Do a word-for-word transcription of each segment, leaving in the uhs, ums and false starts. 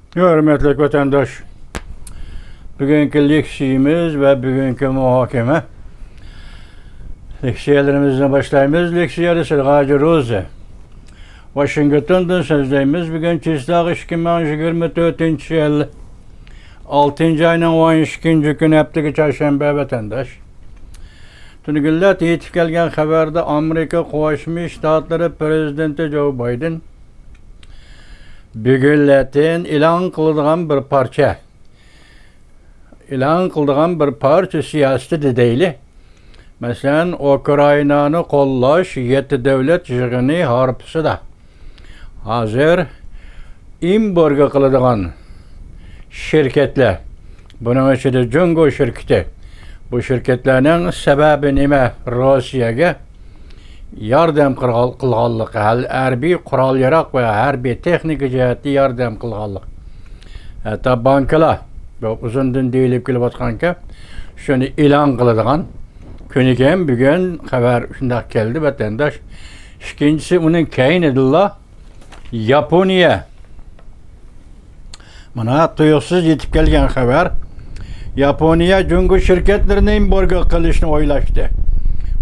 ھۆرمەتلىك ۋەتەنداش، بۈگۈنكى لېكسىيىمىز ۋە بۈگۈنكى مۇھاكىمە لېكسىيەلىرىمىزنى باشلايمىز. لېكسىيەدە سىلغاجى روزى. ۋاشىنگتوندىن سۆزلەيمىز. بۈگۈن چىسلاغ ئىككى مىڭ يىگىرمە تۆتىنچى يىل، ئالتىنچى ئاينىڭ ئون ئىككىنچى كۈنى، ھەپتىگە چارشەنبە ۋەتەنداش. تۈنۈگۈنلەتە يېتىپ كەلگەن خەۋەردە ئامېرىكا قوشما شتاتلىرى پىرېزىدېنتى جو بايدېن بۈگۈنلەتىن ئېلان قىلىدىغان بىر پارچە، ئېلان قىلىدىغان بىر پارچە سىياسىتى دېدەيلى. مەسىلەن، ئۇكرائىنانى قوللاش يەتتە دۆلەت يىغىنى ھارپىسىدا ھازىر ئېمبارگو قىلىدىغان شىركەتلەر، بۇنىڭ ئىچىدە جۇڭگو شىركىتى، بۇ شىركەتلەرنىڭ سەۋەبى نېمە؟ روسىيەگە ياردەم قىلغان-، قىلغانلىقى، ھەل-، ھەربىي قورال-ياراغ ۋە ھەربىي تېخنىكا جەھەتتە ياردەم قىلغانلىق. ھەتتا بانكىلار، بۇ ئۇزۇندىن دېيىلىپ كېلىۋاتقان گەپ، شۇنى ئېلان قىلىدىغان كۈنىكەن بۈگۈن خەۋەر شۇنداق كەلدى، ۋەتەنداش. ئىككىنچىسى، ئۇنىڭ كەينىدىلا ياپونىيە. مانا، تۇيۇقسىز يېتىپ كەلگەن خەۋەر. ياپونىيە جۇڭگو شىركەتلىرىنى ئېمبارگو قىلىشنى ئويلاشتى.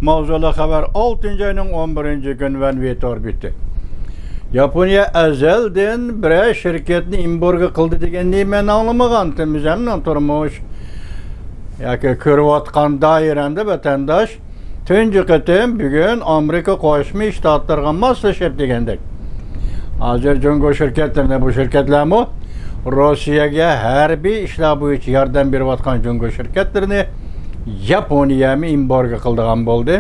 ماۋزۇلۇق خەۋەر، ئالتىنچى ئاينىڭ ئون بىرىنچى كۈنى ۋەن ۋېتور بىتى. ياپونىيە ئەزەلدىن بىرەر شىركەتنى ئېمبارگو قىلدى دېگەننى مەن ئاڭلىمىغانتىم، ئۆزۈمنىڭ تۇرمۇش ياكى كۆرۈۋاتقان دائىرەمدە، ۋەتەنداش. تۇنجى قېتىم بۈگۈن ئامېرىكا قوشما شتاتلىرىغا ماسلىشىپ دېگەندەك. ھازىر جۇڭگو شىركەتلىرىنى، بۇ شىركەتلەرمۇ روسىيەگە ھەربىي ئىشلار بويىچە ياردەم بېرىۋاتقان جۇڭگو شىركەتلىرىنى ياپونىيەمۇ ئېمبارگو قىلىدىغان بولدى.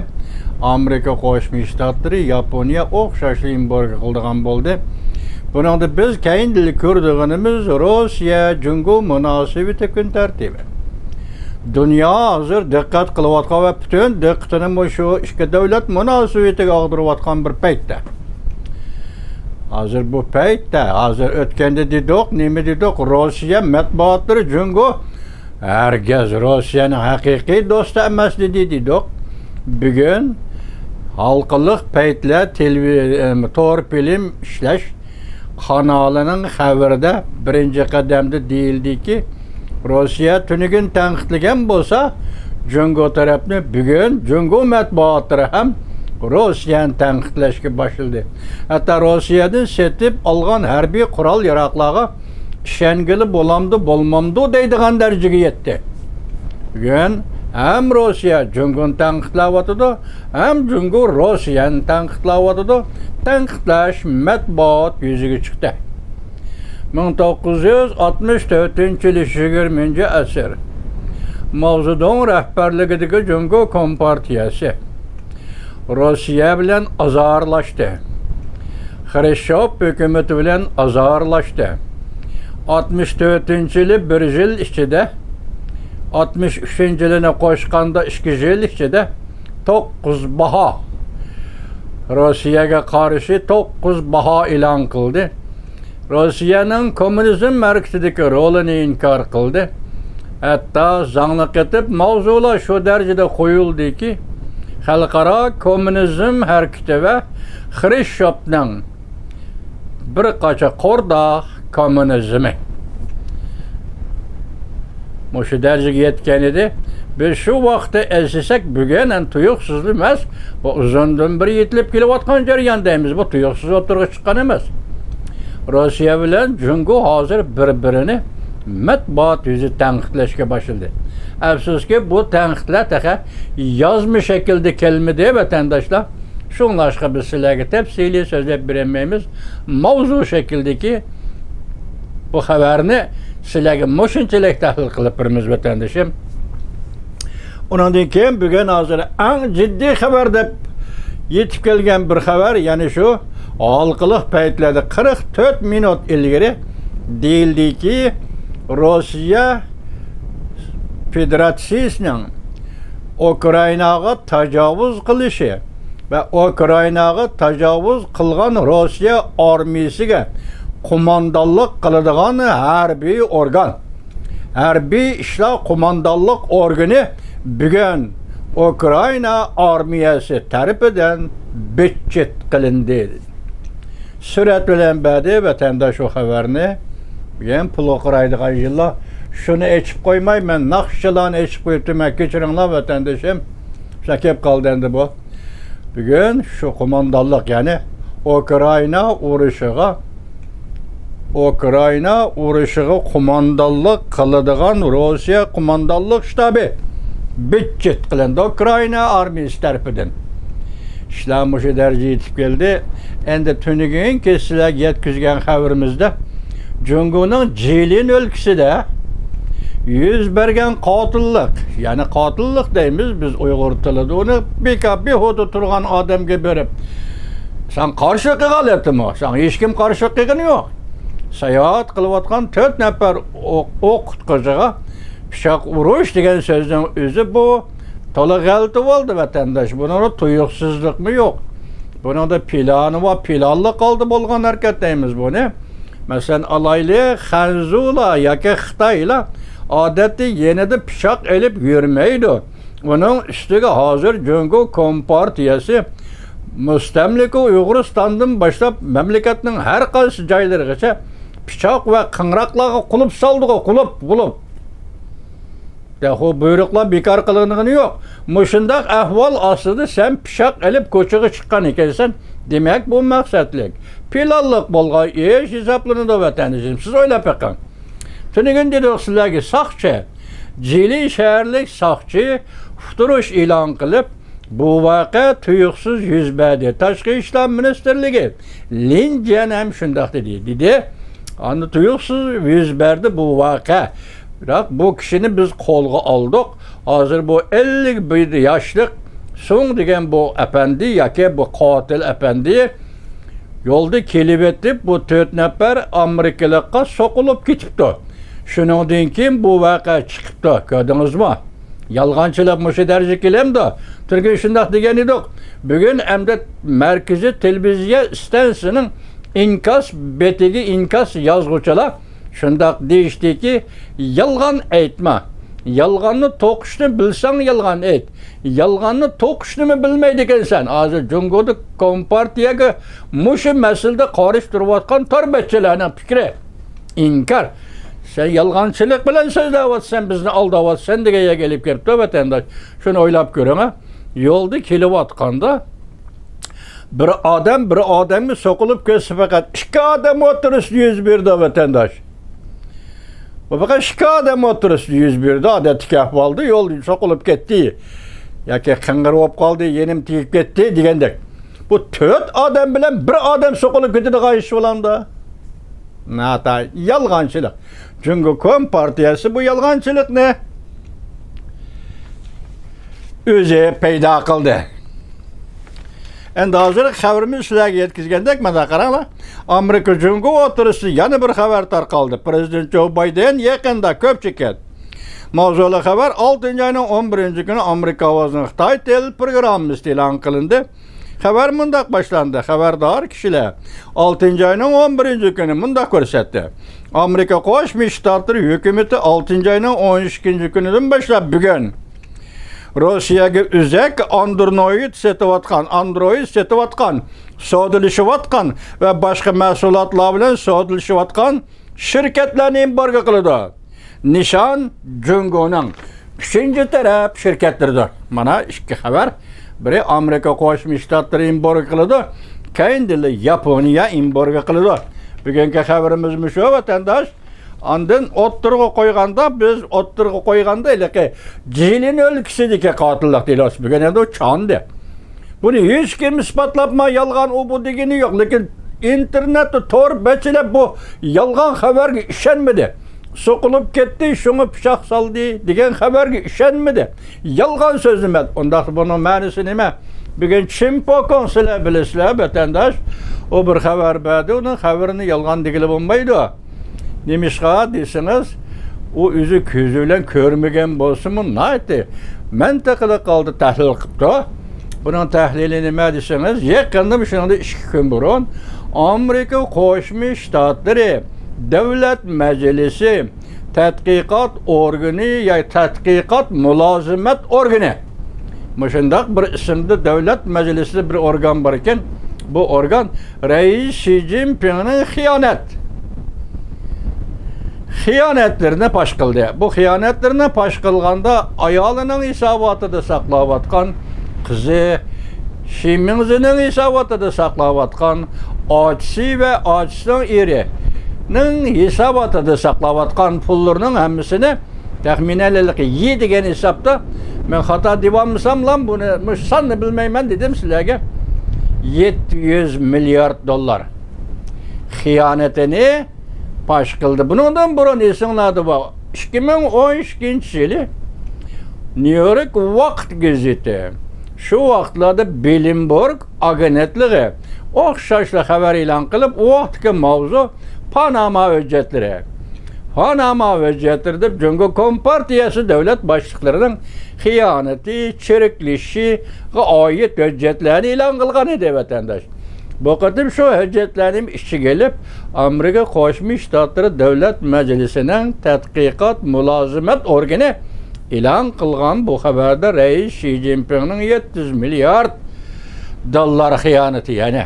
ئامېرىكا قوشما شتاتلىرى، ياپونىيە ئوخشاشلا ئېمبارگو قىلىدىغان بولدى. بۇنىڭدا بىز كەينىدىلا كۆرىدىغىنىمىز روسىيە جۇڭگو مۇناسىۋىتى كۈن تەرتىپى. دۇنيا ھازىر دىققەت قىلىۋاتقان ۋە پۈتۈن دىققىتىنى مۇشۇ ئىككى دۆلەت مۇناسىۋىتىگە ئاغدۇرۇۋاتقان بىر پەيتتە. ھازىر بۇ پەيتتە، ھازىر ئۆتكەندە دېدۇق، نېمە دېدۇق؟ روسىيە مەتبۇئاتلىرى جۇڭگو ھەرگىز روسىيەنىڭ ھەقىقىي دوستى ئەمەس دېدى، دېدۇق. بۈگۈن ھالقىلىق پەيتلەر تېلېۋى-، ئەم، تور فىلىم ئىشلەش قانالىنىڭ خەۋىرىدە بىرىنچى قەدەمدە دېيىلدىكى، روسىيە تۈنۈگۈن تەنقىدلىگەن بولسا، جۇڭگو تەرەپنى، بۈگۈن جۇڭگو مەتبۇئاتلىرى ھەم روسىيەنى تەنقىدلەشكە باشلىدى. ھەتتا روسىيەدىن سېتىپ ئالغان ھەربىي قورال-ياراغلارغا ئىشەنگىلى بولامدۇ، بولمامدۇ دەيدىغان دەرىجىگە يەتتى. بۈگۈن ھەم روسىيە جۇڭگونى تەنقىدلەۋاتىدۇ، ھەم جۇڭگو روسىيەنى تەنقىدلەۋاتىدۇ. تەنقىدلەش مەتبۇئات يۈزىگە چىقتى. مىڭ توققۇز يۈز ئاتمىش تۆتىنچى يىل، يىگىرمىنچى ئەسىر، ماۋزېدۇڭ رەھبەرلىكىدىكى جۇڭگو كومپارتىيەسى روسىيە بىلەن ئازارلاشتى. خرۇشچوف ھۆكۈمىتى بىلەن ئازارلاشتى. ئاتمىش تۆتىنچى يىلى بىر يىل ئىچىدە، ئاتمىش ئۈچىنچى يىلىنى قوشقاندا ئىككى يىل ئىچىدە توققۇز باھا، روسىيەگە قارشى توققۇز باھا ئېلان قىلدى. روسىيەنىڭ كوممۇنىزم ھەرىكىتىدىكى رولىنى ئىنكار قىلدى. ھەتتا زاڭلىق ئېتىپ، ماۋزۇلار شۇ دەرىجىدە قويۇلدىكى، خەلقئارا كوممۇنىزم ھەرىكىتى ۋە خرۇشچوفنىڭ بىر قاچا قورداق كوممۇنىزمى مۇشۇ دەرىجىگە يەتكەن ئىدى. بىز شۇ ۋاقىتتا ئەسلىسەك، بۈگۈن ھەم تۇيۇقسىزلا ئەمەس، بۇ ئۇزۇندىن بېرى يېتىلىپ كېلىۋاتقان جەريان دەيمىز. بۇ تۇيۇقسىز ئوتتۇرىغا چىققان ئەمەس. روسىيە بىلەن جۇڭگو ھازىر بىر-بىرىنى مەتبۇئات يۈزى تەنقىدلەشكە باشلىدى. ئەپسۇسكى، بۇ تەنقىدلەر تېخى يازما شەكىلدە كەلمىدى، ۋەتەنداشلار. شۇڭلاشقا بىز سىلەرگە تەپسىلىي سۆزلەپ بېرەلمەيمىز. ماۋزۇ شەكلىدىكى بۇ خەۋەرنى سىلەرگە مۇشۇنچىلىك تەھلىل قىلىپ بېرىمىز، ۋەتەندىشىم. ئۇنىڭدىن كېيىن بۈگۈن ھازىر ئەڭ جىددىي خەۋەر دەپ يېتىپ كەلگەن بىر خەۋەر، يەنى شۇ ھالقىلىق پەيتلەردە قىرىق تۆت مىنۇت ئىلگىرى دېيىلدىكى، روسىيە فېدېراتسىيىسىنىڭ ئۇكرائىناغا تاجاۋۇز قىلىشى ۋە ئۇكرائىناغا تاجاۋۇز قىلغان روسىيە ئارمىيىسىگە قوماندانلىق قىلىدىغان ھەربىي ئورگان، ھەربىي ئىشلار قوماندانلىق ئورگىنى بۈگۈن ئۇكرائىنا ئارمىيەسى تەرىپىدىن بىتچىت قىلىندى. سۈرئەت بىلەن بەردى ۋەتەنداش شۇ خەۋەرنى. بۈگۈن پۇل ئوقۇرايدىغان يىللار. شۇنى ئېچىپ قويماي، مەن ناخشىلارنى ئېچىپ قويۇپتىمەن، كەچۈرۈڭلار ۋەتەندىشىم. شۇنداق كېلىپ قالدى ئەمدى بۇ. بۈگۈن شۇ قوماندانلىق، يەنى ئۇكرائىنا ئۇرۇشىغا، ئۇكرائىنا ئۇرۇشىغا قوماندانلىق قىلىدىغان روسىيە قوماندانلىق شتابى بىت-چىت قىلىندى ئۇكرائىنا ئارمىيىسى تەرىپىدىن. ئىشلار مۇشۇ دەرىجىگە يېتىپ كەلدى. ئەمدى تۈنۈگۈنكى سىلەرگە يەتكۈزگەن خەۋىرىمىزدە جۇڭگونىڭ جىلىن ئۆلكىسىدە يۈز بەرگەن قاتىللىق، يەنى قاتىللىق دەيمىز بىز ئۇيغۇر تىلىدا ئۇنى، بىكار بىھۇدە تۇرغان ئادەمگە بېرىپ، سەن قارشى قىلغانلىقتىمۇ؟ ساڭا ھېچكىم قارشى قىلغىنى يوق. ساياھەت قىلىۋاتقان تۆت نەپەر ئوق-، ئوقۇتقۇچىغا پىچاق ئۇرۇش دېگەن سۆزنىڭ ئۆزى بۇ تولا غەلىتە بولدى، ۋەتەنداش. بۇنىڭدا تۇيۇقسىزلىقمۇ يوق. بۇنىڭدا پىلانى بار، پىلانلىق ھالدا بولغان ھەرىكەت دەيمىز بۇنى. مەسىلەن، ئالايلى، خەنزۇلار ياكى خىتايلار ئادەتتە يېنىدا پىچاق ئېلىپ يۈرمەيدۇ. ئۇنىڭ ئۈستىگە ھازىر جۇڭگو كومپارتىيەسى مۇستەملىكە ئۇيغۇرىستاندىن باشلاپ مەملىكەتنىڭ ھەر قايسى جايلىرىغىچە پىچاق ۋە قىڭراقلارغا قۇلۇپ سالدىغۇ، قۇلۇپ، قۇلۇپ. يا، خو، بۇيرۇقلار بىكار قىلىنغىنى يوق. مۇشۇنداق ئەھۋال ئاستىدا سەن پىچاق ئېلىپ كوچىغا چىققان ئىكەنسەن، دېمەك، بۇ مەقسەتلىك، پىلانلىق بولغان ئىش ھېسابلىنىدۇ، ۋەتەندىشىم. سىز ئويلاپ بېقىڭ. تۈنۈگۈن دېدۇق سىلەرگە، ساقچى، جىلى شەھەرلىك ساقچى ئۇقتۇرۇش ئېلان قىلىپ، بۇ ۋەقە تۇيۇقسىز يۈز بەردى. تاشقى ئىشلار مىنىستىرلىكى لىن جيەن ھەم شۇنداق دېدى. دېدى، ئاندىن تۇيۇقسىز يۈز بەردى بۇ ۋەقە. بىراق بۇ كىشىنى بىز قولغا ئالدۇق. ھازىر بۇ ئەللىك بىر ياشلىق سۇڭ دېگەن بۇ ئەپەندى ياكى بۇ قاتىل ئەپەندى يولدا كېلىۋېتىپ، بۇ تۆت نەپەر ئامېرىكىلىققا سوقۇلۇپ كېتىپتۇ. شۇنىڭدىن كېيىن بۇ ۋەقە چىقىپتۇ. كۆردىڭىزمۇ؟ يالغانچىلىق مۇشۇ دەرىجىگە كېلەمدۇ؟ تۈركىي شۇنداق دېگەن ئىدۇق. بۈگۈن ئەمدى مەركىزىي تېلېۋىزىيە ئىستانسىسىنىڭ ئىنكاس بېتىگە ئىنكاس يازغۇچىلار شۇنداق دېيىشتىكى، يالغان ئېيتما. يالغاننى توقۇشنى بىلسەڭ يالغان ئېيت. يالغاننى توقۇشنىمۇ بىلمەيدىكەنسەن. ھازىر جۇڭگودا كومپارتىيەگە مۇشۇ مەسىلىدە قارشى تۇرۇۋاتقان تور بەتچىلەرنىڭ پىكرى. ئىنكار. سەن يالغانچىلىق بىلەن سۆزلەۋاتىسەن، بىزنى ئالداۋاتىسەن دېگەن يەرگە ئېلىپ كېلىپتۇ ۋەتەنداش. شۇنى ئويلاپ كۆرۈڭ، ھە. يولدا كېلىۋاتقاندا بىر ئادەم بىر ئادەمگە سوقۇلۇپ كەتسە، پەقەت ئىككى ئادەم ئوتتۇرىسىدا يۈز بېرىدۇ، ۋەتەنداش. بۇ پەقەت ئىككى ئادەم ئوتتۇرىسىدا يۈز بېرىدۇ، ئادەتتىكى ئەھۋالدا يولدا سوقۇلۇپ كەتتى ياكى قىڭغىر بولۇپ قالدى، يېنىم تېگىپ كەتتى دېگەندەك. بۇ تۆت ئادەم بىلەن بىر ئادەم سوقۇلۇپ كېتىدىغان ئىش بولامدۇ؟ ناتاي، يالغانچىلىق. جۇڭگو كومپارتىيەسى بۇ يالغانچىلىقنى ئۆزى پەيدا قىلدى. ئەمدى ھازىر خەۋىرىمىز سىلەرگە يەتكۈزگەندەك، مانا قاراڭلار. ئامېرىكا جۇڭگو ئوتتۇرىسىدا يەنە بىر خەۋەر تارقالدى. پىرېزىدېنت جو بايدېن يېقىندا كۆپچىكىت ماۋزۇلۇق خەۋەر ئالتىنچى ئاينىڭ ئون بىرىنچى كۈنى ئامېرىكا ئاۋازىنىڭ خىتاي تىل پروگراممىسىدا ئېلان قىلىندى. خەۋەر مۇنداق باشلاندى. خەۋەردار كىشىلەر ئالتىنچى ئاينىڭ ئون بىرىنچى كۈنى مۇنداق كۆرسەتتى. ئامېرىكا قوشما شتاتلىرى ھۆكۈمىتى ئالتىنچى ئاينىڭ ئون ئىككىنچى كۈنىدىن باشلاپ بۈگۈن روسىيەگە ئۆزەك ئاندرويد سېتىۋاتقان، ئاندرويد سېتىۋاتقان، سودىلىشىۋاتقان ۋە باشقا مەھسۇلاتلار بىلەن سودىلىشىۋاتقان شىركەتلەرنى ئېمبارگو قىلىدۇ. نىشان جۇڭگونىڭ ئۈچىنچى تەرەپ شىركەتلىرىدۇر. مانا ئىككى خەۋەر. بىرى ئامېرىكا قوشما شتاتلىرى ئېمبارگو قىلىدۇ، كەينىدىلا ياپونىيە ئېمبارگو قىلىدۇ. بۈگۈنكى خەۋىرىمىز مۇشۇ، ۋەتەنداش. ئاندىن ئوتتۇرىغا قويغاندا، بىز ئوتتۇرىغا قويغاندا، ھېلىقى جىلىن ئۆلكىسىدىكى قاتىللىق دېلوسى بۈگۈن ئەمدى چاندى. بۇنى ھېچكىم ئىسپاتلاپمۇ، يالغان ئۇ بۇ دېگىنى يوق. لېكىن ئىنتېرنېتتا تور بەتچىلەر بۇ يالغان خەۋەرگە ئىشەنمىدى. سوقۇلۇپ كەتتى، شۇڭا پىچاق سالدى دېگەن خەۋەرگە ئىشەنمىدى. يالغان سۆزلىمەت. ئۇنداقتا بۇنىڭ مەنىسى نېمە؟ بۈگۈن چىمپوكوڭ سىلەر بىلىسىلەر، ۋەتەنداش. ئۇ بىر خەۋەر بەردى، ئۇنىڭ خەۋىرىنى يالغان دېگىلى بولمايدۇ. نېمىشقا دېسىڭىز، ئۇ ئۆزى كۆزى بىلەن كۆرمىگەن بولسىمۇ، ناھايىتى مەنتىقىلىق ھالدا تەھلىل قىپتۇ. بۇنىڭ تەھلىلى نېمە دېسىڭىز، يېقىندا، مۇشۇنىڭدىن ئىككى كۈن بۇرۇن، ئامېرىكا قوشما شتاتلىرى دۆلەت مەجلىسى تەتقىقات ئورگىنى يا تەتقىقات مۇلازىمەت ئورگىنى، مۇشۇنداق بىر ئىسىمدا دۆلەت مەجلىسىدە بىر ئورگان بار ئىكەن. بۇ ئورگان رەئىس شى جىنپىڭنىڭ خىيانەت، خىيانەتلىرىنى پاش قىلدى. بۇ خىيانەتلىرىنى پاش قىلغاندا ئايالىنىڭ ھېساباتىدا ساقلاۋاتقان قىزى، شىمىڭزىنىڭ ھېساباتىدا ساقلاۋاتقان ئاچىسى ۋە ئاچىسىنىڭ ئېرىنىڭ ھېساباتىدا ساقلاۋاتقان پۇللىرىنىڭ ھەممىسىنى تەخمىنەن ھېلىقى يى دېگەن ھېسابتا، مەن خاتا دېۋالمىساملا، بۇنى، مۇشۇ ساننى بىلمەيمەن دېدىم سىلەرگە. يەتتە يۈز مىليارد دوللار خىيانىتىنى پاش قىلدى. بۇنىڭدىن بۇرۇن ئېسىڭلاردا بار، ئىككى مىڭ ئون ئىككىنچى يىلى نيۇ يورك ۋاقىت گېزىتى، شۇ ۋاقىتلاردا بلومبېرگ ئاگېنتلىقى ئوخشاشلا خەۋەر ئېلان قىلىپ، ئۇ ۋاقىتتىكى ماۋزۇ پاناما ھۆججەتلىرى. پاناما ھۆججەتلىرى دەپ جۇڭگو كومپارتىيەسى دۆلەت باشلىقلىرىنىڭ خىيانىتى، چىرىكلىشىشىغا ئائىت ھۆججەتلەرنى ئېلان قىلغان ئىدى، ۋەتەنداش. بۇ قېتىم شۇ ھۆججەتلەرنى ئىچىگە ئېلىپ، ئامېرىكا قوشما شتاتلىرى دۆلەت مەجلىسىنىڭ تەتقىقات مۇلازىمەت ئورگىنى ئېلان قىلغان بۇ خەۋەردە رەئىس شى جىنپىڭنىڭ يەتتە يۈز مىليارد دوللار خىيانىتى، يەنى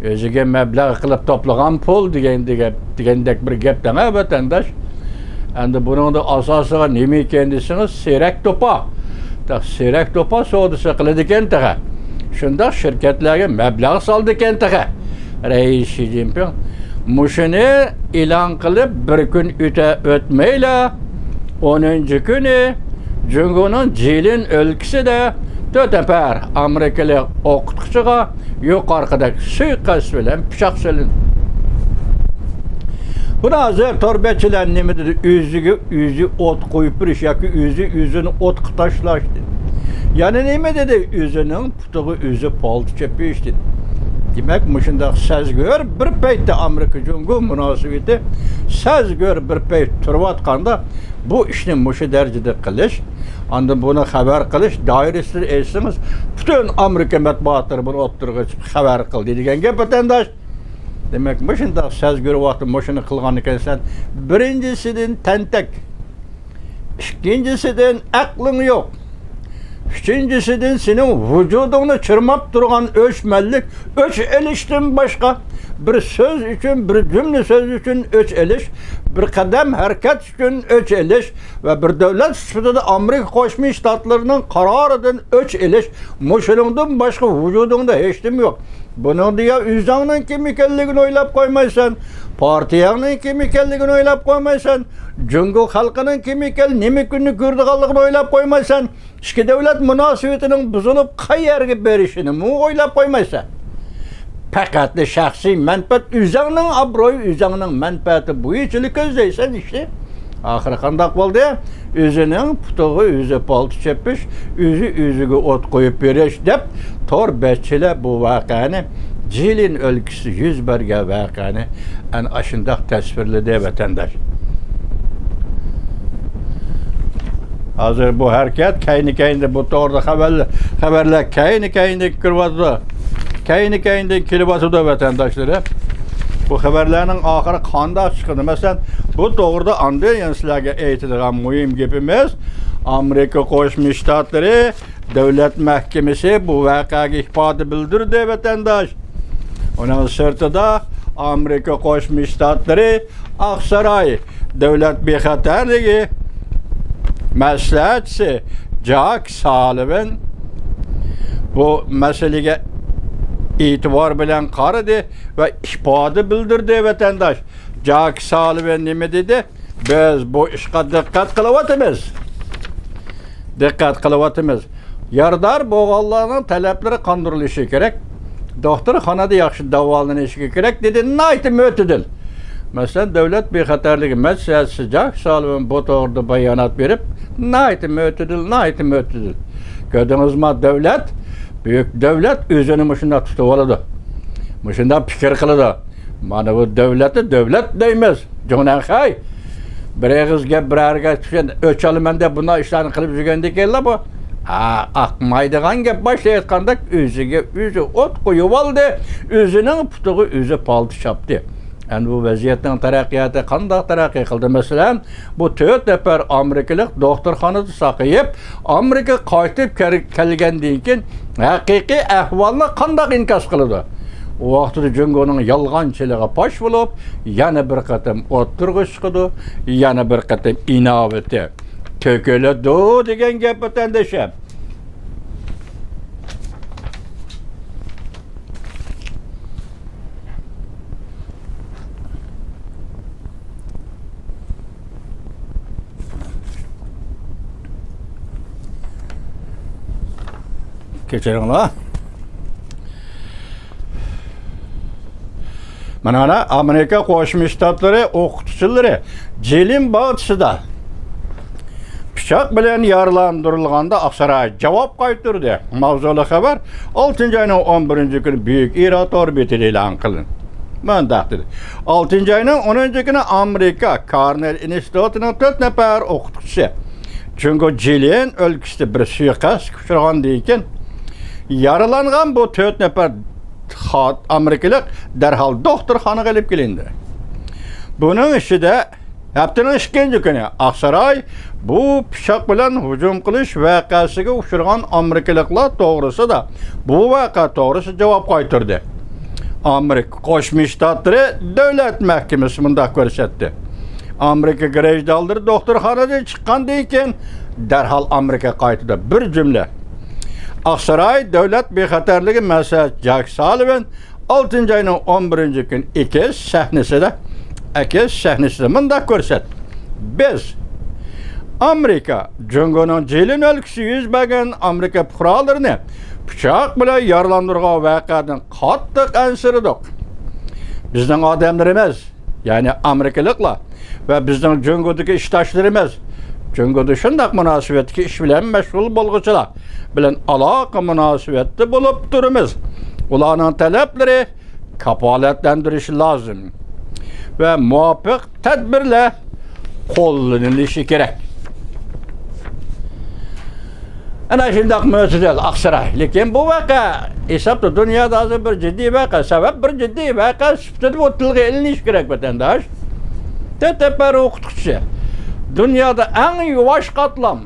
ئۆزىگە مەبلەغ قىلىپ توپلىغان پۇل دېگەن، دېگەن، دېگەندەك بىر گەپ دەڭە، ۋەتەنداش. ئەمدى بۇنىڭدا ئاساسىغا نېمە ئىكەن دېسىڭىز، سېرەك توپا. تېخى سېرەك توپا سودىسى قىلىدىكەن تېخى. شۇنداق شىركەتلەرگە مەبلەغ سالىدىكەن تېخى. رەئىس شى جىنپىڭ مۇشۇنى ئېلان قىلىپ بىر كۈن ئۆتە-، ئۆتمەيلا، ئونىنچى كۈنى جۇڭگونىڭ جىلىن ئۆلكىسىدە تۆت نەپەر ئامېرىكىلىق ئوقۇتقۇچىغا يۇقىرىقىدەك سۇيىقەست بىلەن پىچاق سېلىندى. بۇنى ھازىر تور بەتچىلەر نېمە دېدى؟ ئۆزىگە ئۆزى ئوت قويۇپ بېرىش ياكى ئۆزى ئۆزىنى ئوتقا تاشلاش دېدى. يەنە نېمە دېدى؟ ئۆزىنىڭ پۇتىغا ئۆزى پالتا چېپىش دېدى. دېمەك، مۇشۇنداق سەزگۈر بىر پەيتتە ئامېرىكا جۇڭگو مۇناسىۋىتى سەزگۈر بىر پەيت تۇرۇۋاتقاندا، بۇ ئىشنى مۇشۇ دەرىجىدە قىلىش، ئاندىن بۇنى خەۋەر قىلىش دائىرىسىدە ئېيتسىڭىز، پۈتۈن ئامېرىكا مەتبۇئاتلىرى بۇنى ئوتتۇرىغا چىقىپ خەۋەر قىلدى دېگەن گەپ، ۋەتەنداش. دېمەك، مۇشۇنداق سەزگۈر ۋاقتى مۇشۇنى قىلغان ئىكەنسەن، بىرىنچىسىدىن تەنتەك، ئىككىنچىسىدىن ئەقلىڭ يوق، ئۈچىنچىسىدىن سېنىڭ ۋۇجۇدۇڭنى چىرماپ تۇرغان ئۆچمەنلىك، ئۆچ ئېلىشتىن باشقا، بىر سۆز ئۈچۈن، بىر جۈملە سۆز ئۈچۈن ئۆچ ئېلىش، بىر قەدەم ھەرىكەت ئۈچۈن ئۆچ ئېلىش ۋە بىر دۆلەت سۈپىتىدە ئامېرىكا قوشما شتاتلىرىنىڭ قارارىدىن ئۆچ ئېلىش، مۇشۇنىڭدىن باشقا ۋۇجۇدۇڭدا ھېچنېمە يوق. بۇنىڭدا يا ئۆزۈڭنىڭ كىم ئىكەنلىكىنى ئويلاپ قويمايسەن، پارتىيەڭنىڭ كىم ئىكەنلىكىنى ئويلاپ قويمايسەن، جۇڭگو خەلقىنىڭ كىم ئىكەن، نېمە كۈننى كۆرىدىغانلىقىنى ئويلاپ قويمايسەن. ئىككى دۆلەت مۇناسىۋىتىنىڭ بۇزۇلۇپ، قەيەرگە بېرىشىنىمۇ ئويلاپ قويمايسەن. پەقەتلا شەخسىي مەنپەئەت، ئۆزۈڭنىڭ ئابرۇيى، ئۆزۈڭنىڭ مەنپەئەتى بويىچىلا كۆزلەيسەن ئىشنى. ئاخىرى قانداق بولدى؟ ئۆزىنىڭ پۇتىغا ئۆزى پالتا چېپىش، ئۆزى ئۆزىگە ئوت قويۇپ بېرىش دەپ، تور بەتچىلەر بۇ ۋەقەنى، جىلىن ئۆلكىسىدە يۈز بەرگەن ۋەقەنى ئەنە ئاشۇنداق تەسۋىرلىدى، ۋەتەنداش. ھازىر بۇ ھەرىكەت كەينى-كەينىدە، بۇ توغرىدا خەۋەر-، خەۋەرلەر كەينى-كەينىدە كىرىۋاتىدۇ. كەينى-كەينىدىن كېلىۋاتىدۇ، ۋەتەنداشلىرىم. بۇ خەۋەرلەرنىڭ ئاخىرى قانداق چىقىدۇ؟ مەسىلەن، بۇ توغرىدا ئاندىن يەنە سىلەرگە ئېيتىدىغان مۇھىم گېپىمىز، ئامېرىكا قوشما شتاتلىرى دۆلەت مەھكىمىسى بۇ ۋەقەگە ئىپادە بىلدۈردى، ۋەتەنداش. ئۇنىڭ سىرتىدا، ئامېرىكا قوشما شتاتلىرى ئاقساراي دۆلەت بىخەتەرلىكى مەسلىھەتچىسى جاك سالىۋان بۇ مەسىلىگە ئېتىبار بىلەن قارىدى ۋە ئىپادە بىلدۈردى، ۋەتەنداش. جاك سالىۋان نېمە دېدى؟ بىز بۇ ئىشقا دىققەت قىلىۋاتىمىز. دىققەت قىلىۋاتىمىز. يارىدار بولغانلارنىڭ تەلەپلىرى قاندۇرۇلۇشى كېرەك. دوختۇرخانىدا ياخشى داۋالىنىشى كېرەك، دېدى ناھايىتى مۆتىدىل. مەسىلەن، دۆلەت بىخەتەرلىكى مەسلىھەتچىسى جاك سالىۋان بۇ توغرىدا بايانات بېرىپ، ناھايىتى مۆتىدىل، ناھايىتى مۆتىدىل. كۆردىڭىزما، دۆلەت، بۈيۈك دۆلەت ئۆزىنى مۇشۇنداق تۇتۇۋالىدۇ. مۇشۇنداق پىكىر قىلىدۇ. مانا بۇ دۆلەتنى دۆلەت دەيمىز. جۇڭنەنخەي، بىر ئېغىز گەپ، بىر ھەرىكەت ئۈچۈن ئۆچ ئالىمەن دەپ بۇنداق ئىشلارنى قىلىپ يۈرگەندىكىنلا بۇ، ھە، ئاقمايدىغان گەپ. باشتا ئېيتقاندەك، ئۆزىگە ئۆزى ئوت قويۇۋالدى. ئۆزىنىڭ پۇتىغا ئۆزى پالتا چاپتى. ئەمدى بۇ ۋەزىيەتنىڭ تەرەققىياتى قانداق تەرەققىي قىلدى؟ مەسىلەن، بۇ تۆت نەپەر ئامېرىكىلىق دوختۇرخانىدا ساقىيىپ، ئامېرىكىغا قايتىپ كەل-، كەلگەندىن كېيىن ھەقىقىي ئەھۋالنى قانداق ئىنكاس قىلىدۇ؟ ئۇ ۋاقتىدا جۇڭگونىڭ يالغانچىلىقى پاش بولۇپ، يەنە بىر قېتىم ئوتتۇرىغا چىقىدۇ، يەنە بىر قېتىم ئىناۋىتى تۆكۈلىدۇ دېگەن گەپ، ۋەتەندىشىم. كەچۈرۈڭلار. مانا، مانا، ئامېرىكا قوشما شتاتلىرى ئوقۇتقۇچىلىرى جىلىن باغچىسىدا پىچاق بىلەن يارىلاندۇرۇلغاندا ئاقساراي جاۋاب قايتۇردى. ماۋزۇلۇق خەۋەر ئالتىنچى ئاينىڭ ئون بىرىنچى كۈنى بۈيۈك ئىرا تور بېتىدە ئېلان قىلىندى. مۇنداق دېدى. ئالتىنچى ئاينىڭ ئونىنچى كۈنى ئامېرىكا كارنېل ئىنستىتۇتىنىڭ تۆت نەپەر ئوقۇتقۇچىسى جۇڭگو جىلىن ئۆلكىسىدە بىر سۇيىقەستكە ئۇچرىغاندىن كېيىن، يارىلانغان بۇ تۆت نەپەر خا-، ئامېرىكىلىق دەرھال دوختۇرخانىغا ئېلىپ كېلىندى. بۇنىڭ ئىچىدە ھەپتىنىڭ ئىككىنچى كۈنى ئاقساراي بۇ پىچاق بىلەن ھۇجۇم قىلىش ۋەقەسىگە ئۇچرىغان ئامېرىكىلىقلار توغرىسىدا، بۇ ۋەقە توغرىسىدا جاۋاب قايتۇردى. ئامېرىكا قوشما شتاتلىرى دۆلەت مەھكىمىسى مۇنداق كۆرسەتتى. ئامېرىكا گىرىژدانلىرى دوختۇرخانىدىن چىققاندىن كېيىن، دەرھال ئامېرىكا قايتىدۇ. بىر جۈملە. ئاقساراي دۆلەت بىخەتەرلىكى مەسلىھەتچىسى جاك سالىۋان ئالتىنچى ئاينىڭ ئون بىرىنچى كۈنى ئېكس سەھنىسىدە، ئەكس سەھنىسىدە مۇنداق كۆرسەتتى. بىز ئامېرىكا جۇڭگونىڭ جىلىن ئۆلكىسىدە يۈز بەرگەن ئامېرىكا پۇقرالىرىنى پىچاق بىلەن يارىلاندۇرغان ۋەقەدىن قاتتىق ئەنسىرىدۇق. بىزنىڭ ئادەملىرىمىز، يەنى ئامېرىكىلىقلار ۋە بىزنىڭ جۇڭگودىكى ئىشداشلىرىمىز، جۇڭگودا شۇنداق مۇناسىۋەتتىكى ئىش بىلەن مەشغۇل بولغۇچىلار بىلەن ئالاقە مۇناسىۋەتتە بولۇپ تۇرىمىز. ئۇلارنىڭ تەلەپلىرى كاپالەتلەندۈرۈشى لازىم ۋە مۇۋاپىق تەدبىرلەر قوللىنىلىشى كېرەك. ئەنە شۇنداق مۆتىدىل ئاقساراي. لېكىن بۇ ۋەقە ھېسابتا دۇنيادا ھازىر بىر جىددىي ۋەقە. سەۋەب، بىر جىددىي ۋەقە سۈپىتىدە بۇ تىلغا ئېلىنىشى كېرەك، ۋەتەنداش. تۆت نەپەر ئوقۇتقۇچى. دۇنيادا ئەڭ يۇۋاش قاتلام.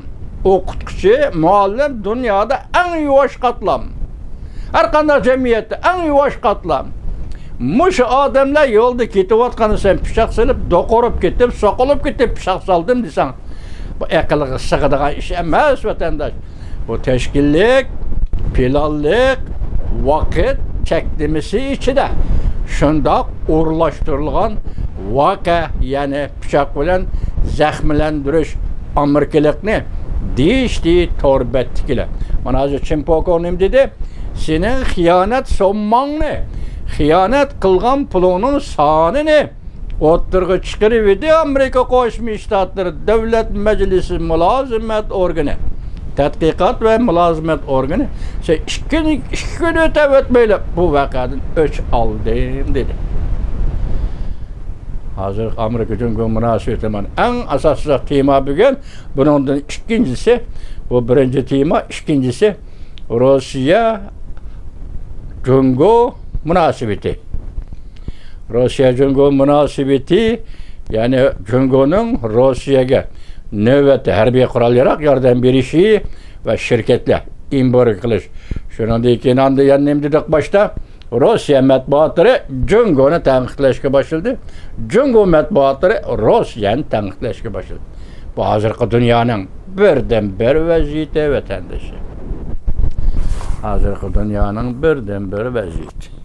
ئوقۇتقۇچى، مۇئەللىم دۇنيادا ئەڭ يۇۋاش قاتلام. ھەر قانداق جەمئىيەتتە ئەڭ يۇۋاش قاتلام. مۇشۇ ئادەملەر يولدا كېتىۋاتقاندا سەن پىچاق سېلىپ، دوقۇرۇپ كېتىپ، سوقۇلۇپ كېتىپ پىچاق سالدىم دېسەڭ، بۇ ئەقىلگە سىغىدىغان ئىش ئەمەس، ۋەتەنداش. بۇ تەشكىللىك، پىلانلىق، ۋاقىت چەكلىمىسى ئىچىدە شۇنداق ئورۇنلاشتۇرۇلغان ۋەقە، يەنى پىچاق بىلەن زەخىملەندۈرۈش ئامېرىكىلىقنى دېيىشتى تور بەتتىكىلەر. مانا ھازىر چىن پوكو نېمە دېدى؟ سېنىڭ خىيانەت سومماڭنى، خىيانەت قىلغان پۇلۇڭنىڭ سانىنى ئوتتۇرىغا چىقىرىۋىدى ئامېرىكا قوشما شتاتلىرى دۆلەت مەجلىسى مۇلازىمەت ئورگىنى، تەتقىقات ۋە مۇلازىمەت ئورگىنى. سەن ئىككى، ئىككى كۈن ئۆتەۋەتمەيلا بۇ ۋەقەدىن ئۆچ ئالدىم، دېدى. ھازىر ئامېرىكا جۇڭگو مۇناسىۋىتى مانا ئەڭ ئاساسلىق تېما بۈگۈن. بۇنىڭدىن ئىككىنچىسى، بۇ بىرىنچى تېما، ئىككىنچىسى روسىيە جۇڭگو مۇناسىۋىتى. روسىيە جۇڭگو مۇناسىۋىتى، يەنى جۇڭگونىڭ روسىيەگە نۆۋەتتە ھەربىي قورال ياراغ ياردەم بېرىشى ۋە شىركەتلەر ئېمبارگو قىلىش. شۇنىڭدىن كېيىن ئاندىن يەنە نېمە دېدۇق باشتا؟ روسىيە مەتبۇئاتلىرى جۇڭگونى تەنقىدلەشكە باشلىدى. جۇڭگو مەتبۇئاتلىرى روسىيەنى تەنقىدلەشكە باشلىدى. بۇ ھازىرقى دۇنيانىڭ بىردىنبىر ۋەزىيىتى، ۋەتەندىشى. ھازىرقى دۇنيانىڭ بىردىنبىر ۋەزىيىتى.